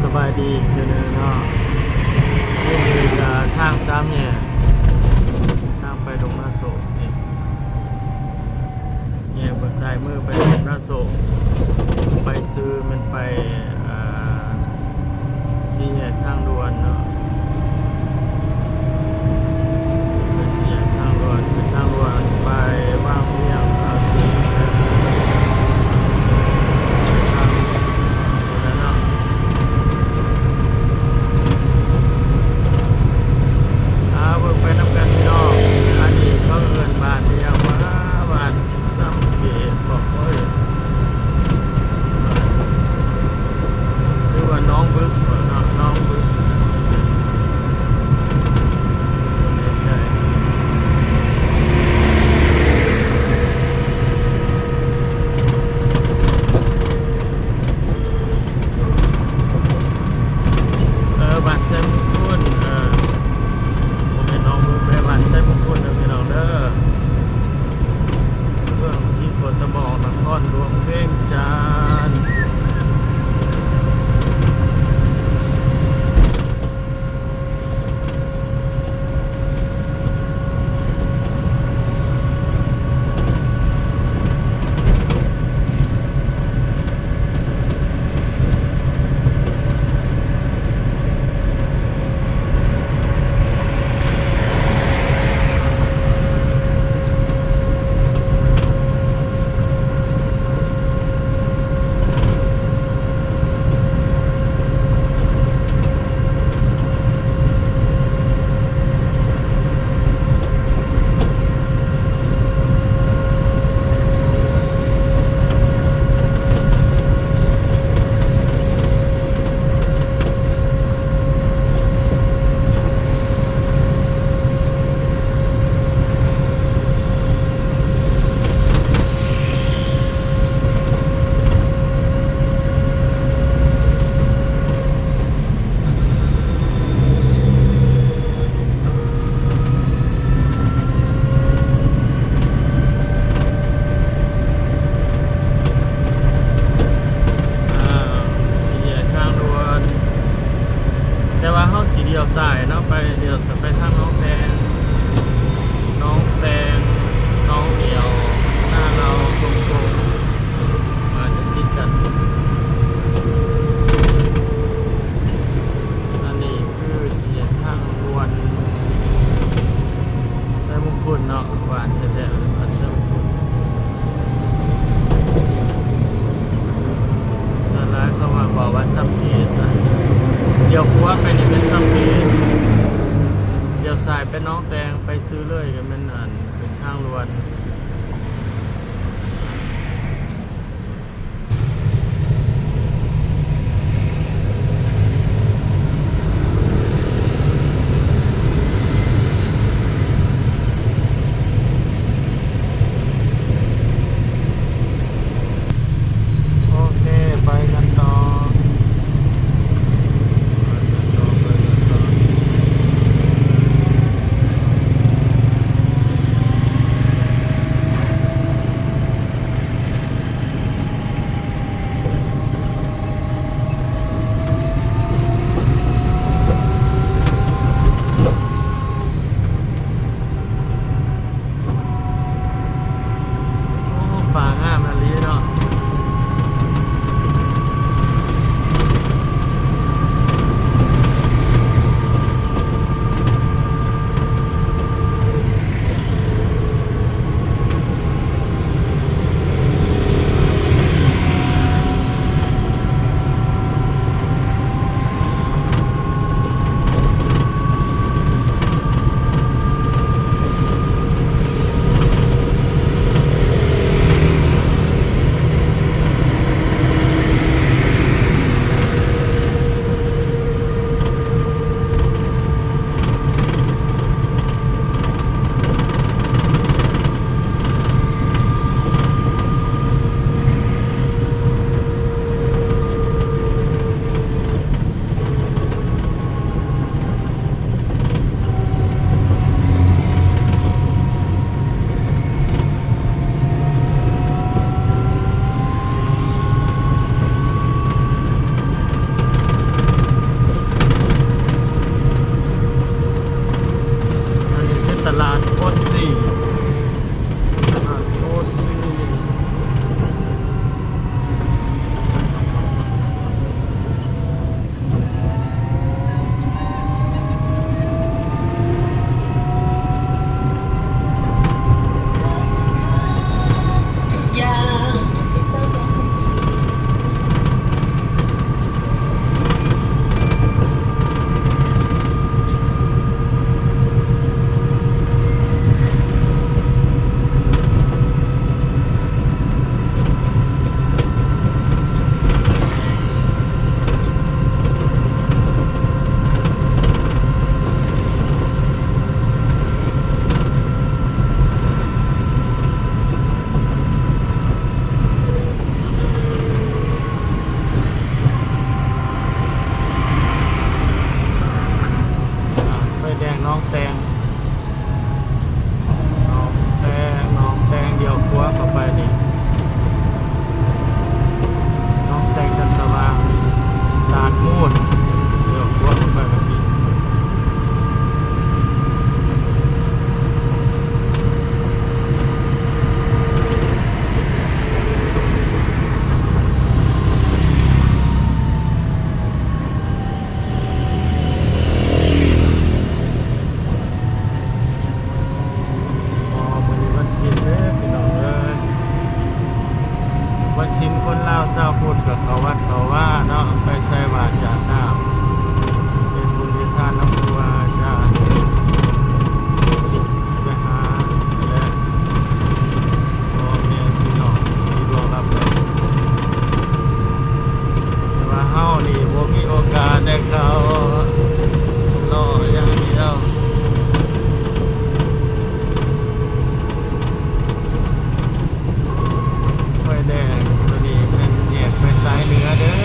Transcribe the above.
ສະບາຍດີອີກເທື່ອໜຶ່ງເນາະ. ນີ້ກະທາງສາມແຍກ ທາງໄປດົງນາໂສກນີ້ ແຍກເບື້ອງຊ້າຍມືໄປດົງນາໂສກ ໄປຊື່ແມ່ນໄປ ອ່າ ສີ່ແຍກທາງດ່ວນເນາະ ໄປສີ່ແຍກທາງດ່ວນ ຂຶ້ນທາງດ່ວນໄປວັງວຽງພາສີ ໄປທາງພຸ້ນແຫຼະເນາະ. ອ່າ ເບິ່ງໄປນຳກັນພີ່ນ້ອງ ອັນນີ້ເຂົາເອີ້ນບ້ານອີ່ຫຍັງຫວາ? ບ້ານ ສຳເກດບໍ? ໂອ້ຍ ຫຼືວ່າໜອງບຶກບໍເນາະ? ໜອງບຶກ ບໍ່ແນ່ໃຈ. ເອີ ບ້ານໄຊມຸງຄຸນ ເອີ ບໍ່ແມ່ນໜອງບຶກເດ້ ບ້ານໄຊມຸງຄຸນເດີພີ່ນ້ອງເດີ. ເມືອງສີໂຄດຕະບອງ ນະຄອນຫຼວງວຽງຈັນ. ອ່າ ສີ່ແຍກທາງດ່ວນ ແຕ່ວ່າເຮົາຊິລ້ຽວຊ້າຍເນາະ ໄປ ລ້ຽວ ໄປທາງໜອງແຕງ ໜອງແຕງ ໜອງດຽວ ນາເລົາ ຕົງກົງ ອາດຈະຕິດກັນ. ອັນນີ້ຄືສີ່ແຍກທາງດ່ວນໄຊມຸງຄຸນເນາະ ບ້ານແທ້ໆ ບ້ານໄຊມຸງຄຸນ. ສ່ວນຫຼາຍເຂົາມັກເວົ້າວ່າຊຳເກດ ລ້ຽວຂວາໄປນີ້ແມ່ນຊຳເກດ ລ້ຽວຊ້າຍໄປໜອງແຕງ ໄປຊື່ເລີຍກໍແມ່ນ ອັນ ເປັນທາງດ່ວນ. ໂອເຄ ໄປກັນຕໍ່. ເໜືອເດີ